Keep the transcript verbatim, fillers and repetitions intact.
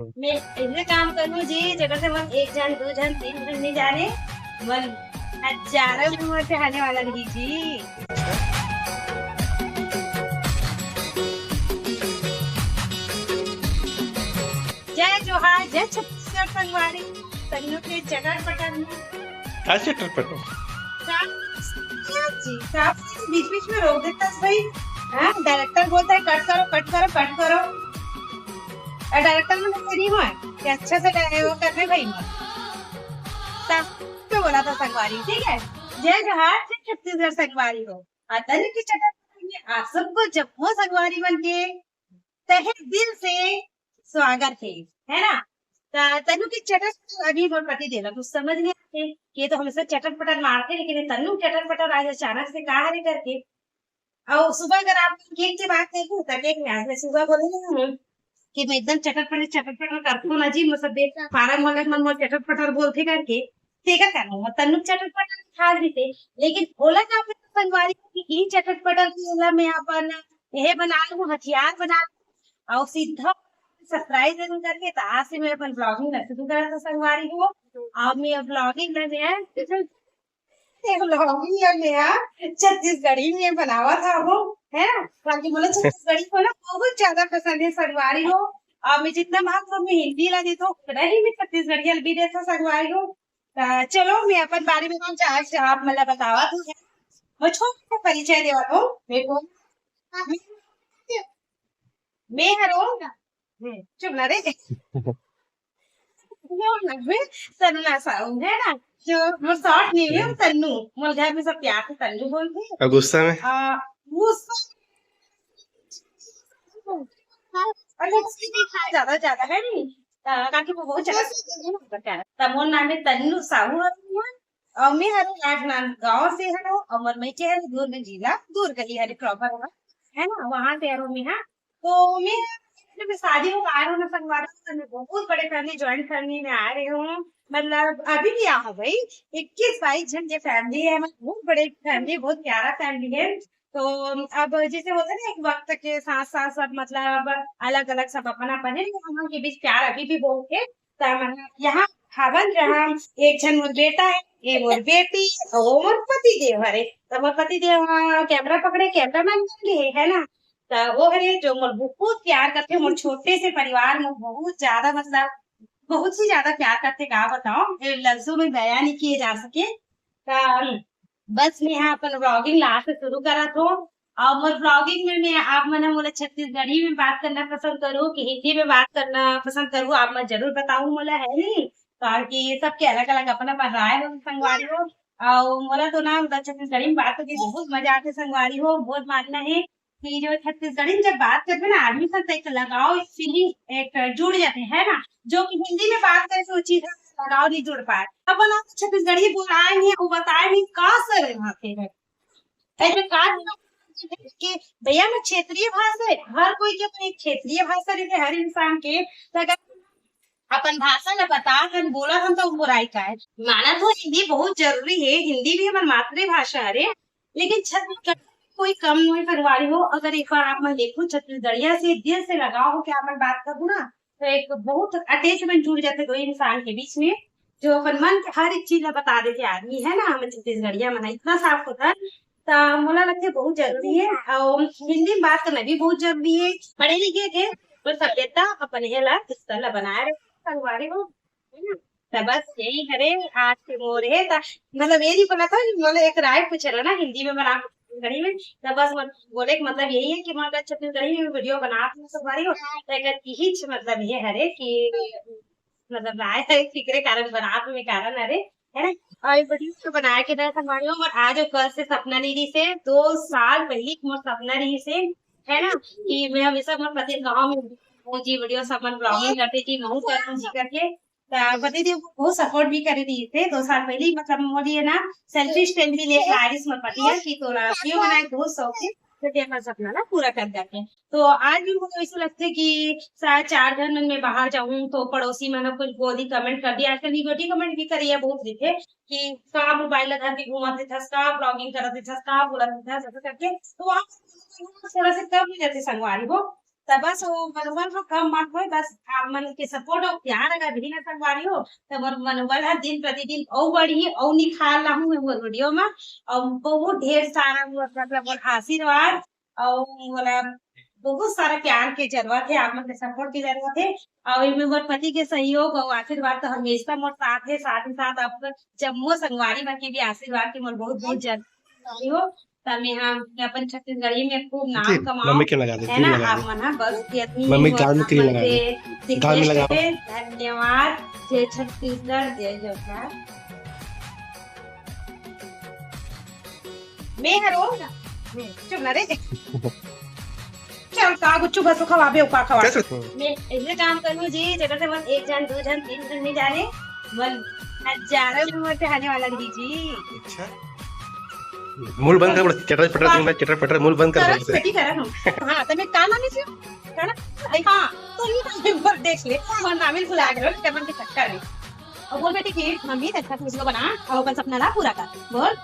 मैं ऐसे काम करूँ जी, जेकर से मन एक झन, दू झन, तीन झन नहीं जाने, मन हजारों में मोर से आने वाला रही जी। जय जोहार, जय छत्तीसगढ़ संगवारी, तन्नू के चटर पटर में। का चटर पटर? साफ, जी, साफ बीच बीच में रोक देता है भाई। हाँ, डायरेक्टर बोलता है, "कट करो, कट करो, कट करो।" और डायरेक्टर ने मुझसे नहीं हुआ कि अच्छा से डाय-, वो करने भाई मैं। साफ तो बोला था संगवारी, ठीक है? जय जोहार, जय छत्तीसगढ़ संगवारी हो। और तन्नू के चटर पटर में आप सबको जम्मो संगवारी मन के तहे दिल से स्वागत है, है ना? त-, तन्नू के चटर पटर अभी मोर पति देव ला कुछ समझ नहीं आते, ये तो हमेशा चटर पटर मारते, लेकिन ये तन्नू चटर पटर आज अचानक से का हरे करके। और सुबह अगर आप केक के बात करें तो केक में आज मैं सुबह बोले ना हूँ कि मैं एकदम चटर पटर, चटर पटर करथो ना जी, मतलब बेटा फार्म वाले मन मोर चटर पटर बोलथे करके, तेकर कारण वो तन्नू चटर पटर खा देते। लेकिन ओला का पता संगवारी कि ई चटर पटर के ला मैं अपन ये बना लूँ, हथियार बना लूँ और सीधा सरप्राइज देना करके, त आज से मैं अपन ब्लॉगिंग ला शुरू करत हूँ संगवारी हो। और मैं ब्लॉगिंग में मैं ये ब्लॉगिंग में मैं छत्तीसगढ़ी में बनावत हूँ, है ना? ताकि बोले छत्तीसगढ़ी को ना बहुत ज्यादा पसंद है संगवारी हो। और मैं जितना महत्व मैं हिंदी ला देता हूँ, उतना ही मैं छत्तीसगढ़ी ला भी देता संगवारी हो। त चलो, मैं अपन बारे में कुछ आज आप मन ला बतावत हूँ। मैं छोटा सा परिचय देवत हूँ। मैं कौन? मैं हरो। हम्म, चुप ना रे। मोर नाम है तन्नू साहू, है ना? जो मोर शॉर्ट नेम है तन्नू। मोर घर में सब प्यार से तन्नू बोलथे। और गुस्सा में? आ, गुस्सा, अच्छा, ज्यादा, ज्यादा है नहीं। अ, काकी वो बहुत ज्यादा है ना, बता। त मोर नाम है तन्नू साहू हरे, और मैं हरे राजनांदगांव से हरो, और मोर मइके हरे दुर्ग जिला, दुर्ग ही हरे प्रॉपर हरे, है ना, वहां से हरो मैं, हाँ। तो मैं जब शादी हो आए हूँ ना संगवारी, तो मैं बहुत बड़े फैमिली, जॉइंट फैमिली में आ रही हूँ। मतलब अभी भी आ हूँ भाई, इक्कीस बाईस जन के फैमिली है, मतलब बहुत बड़े फैमिली, बहुत प्यारा फैमिली है। तो अब जैसे होता है ना, एक वक्त के साथ साथ सब मतलब अलग अलग, सब अपन अपन है, लेकिन हम लोग के बीच प्यार अभी भी बहुत है। त हमन यहाँ हावन जहाँ एक झन मोर बेटा है, ये मोर बेटी, और वो मोर पति देव हरे। तो मोर पति देव हाँ कैमरा पकड़े, कैमरा मैन बन गए है ना। त वो हरे जो मोर बहुत प्यार करथे, मोर छोटे से परिवार में बहुत ज्यादा, मतलब बहुत ही ज्यादा प्यार करथे, का बताओ, ये लफ्जों में बयां नहीं किए जा सके। त बस मैं यहाँ अपन व्लॉगिंग लास्ट से शुरू करत हूँ। और मोर व्लॉगिंग में मैं आप मन मोला छत्तीसगढ़ी में बात करना पसंद करूँ कि हिंदी में बात करना पसंद करूँ, आप मन जरूर बताऊ मोला, है नहीं? ताकि सबके अलग-अलग अपन-अपन राय हो संगवारी हो। और मोला तो ना मतलब छत्तीसगढ़ी में बात करके बहुत मजा आथे संगवारी हो, बहुत मानना है कि जो छत्तीसगढ़ी में जब बात करथे ना आदमी सब, तो एक लगाव, एक फीलिंग एक जुड़ जाथे, है ना? जो कि हिंदी में बात करे से वो चीज लगाव नहीं जुड़ पाए। अपन आप छत्तीसगढ़ी बोलाए नहीं, वो बताए नहीं, का सर है वहाँ पे? ऐसे का कि भैया, मैं क्षेत्रीय भाषा है, हर कोई के अपन एक क्षेत्रीय भाषा रहिथे, हर इंसान के। तो अगर अपन भाषा ला बता हन, बोला हन, तो बुराई का है? माना तो हिंदी बहुत जरूरी है, हिंदी भी हमर मातृभाषा हरे, लेकिन छत्तीसगढ़ कोई कम नहीं संगवारी हो। अगर एक बार आप मन देखो, छत्तीसगढ़िया से दिल से लगाव हो के आप मन बात करो ना, तो एक बहुत अटैचमेंट जुड़ जाथे दो इंसान के बीच में, जो अपन मन के हर एक चीज ला बता देथे आदमी, है ना। हमन छत्तीसगढ़िया मन इतना साफ सुथरा, त मोला लगथे बहुत जरूरी है। और हिंदी में बात करना भी बहुत जरूरी है। पढ़े लिखे के तो सभ्यता अपन हे ला किस्सा ला बनाए रहे संगवारी हो, है ना। त बस यही हरे आज के मोर हे। त मतलब ये नहीं बोला था, बोले एक राय पूछे रहा ना हिंदी में बना घड़ी में, त बस मत-, बोले के मतलब यही है कि मैं अगर छत्तीसगढ़ी में वीडियो बना तो संगवारी हो, तो अगर यही च-, मतलब ये हरे कि मतलब राय है, फिक्रे कारण बनात में कारण हरे, है ना? और ये वीडियो तो बनाए के ना संगवारी हो, और आज और कल से सपना नहीं रही से, दो साल पहले मोर सपना रही से, है ना, कि मैं हमेशा मोर पति गाँव में हूँ जी, वीडियो सब मन ब्लॉगिंग करते जी, मैं हूँ करूँ जी करके। त पति देव बहुत सपोर्ट भी करे रही थे दो साल पहले ही, मतलब मोर ये ना सेल्फी स्टैंड भी लेके आ रही मोर पति है कि तोला वीडियो बनाए बहुत शौक है, तो ये अपन सपना ना पूरा कर जाते हैं। तो आज भी मोला ऐसे लगथे कि शायद चार झन मन में बाहर जाऊं तो पड़ोसी मन कुछ बोली, कमेंट कर दिया। आजकल निगेटिव कमेंट भी करिए बहुत दिखे कि का मोबाइल ला धर के घूमत रहिथस, का ब्लॉगिंग करत रहिथस, का बोलत रहिथस, ऐसे करके। तो वहाँ थोड़ा सा कम हो जाते संगवारी हो। त बस वो मनोबल ह कम मत होय, बस आप मन के सपोर्ट अउ प्यार अगर रही ना संगवारी हो, त मोर मनोबल ह दिन प्रतिदिन अउ बढ़ही, अउ निखार लाहूं मैं मोर वीडियो म, अउ बहुत ढेर सारा मोर, मतलब, मोर आशीर्वाद अउ मोला बहुत सारा प्यार के जरूरत हे, आप मन के सपोर्ट के जरूरत हे। अउ एमे मोर पति के सहयोग अउ आशीर्वाद तो हमेशा मोर साथ हे, साथ ही साथ आप जम्मो संगवारी मन के भी आशीर्वाद के मोर बहुत बहुत जरूरत हे। त मैं हम अपन छत्तीसगढ़ी में खूब नाम कमाओ, मम्मी के लगा दे, है ना? आप मन ह बस इतनी मम्मी गाल में क्रीम लगा दे, गाल में लगा। धन्यवाद। जय छत्तीसगढ़, जय जोहार। मैं हरो चुप ना रे। चल, का गुच्चू बस खवाबे, का खवा। मैं ऐसे काम करूँ जी, जगह से बस एक जन, दो जन, तीन जन नहीं जाने, बल हजारों में मत आने वाला जी। अच्छा। मुंह बंद कर, चटर पटर, चटर पटर, मुंह बंद कर। बेटी करा हम। हाँ, तो मैं काम आने से, है ना? हाँ, तो ये देख ले, मन नामिल भुला गए, के चक्कर में। अउ बोल बेटी कि मम्मी, तेरे साथ वीडियो बना अउ अपन सपना ला पूरा कर। बोल।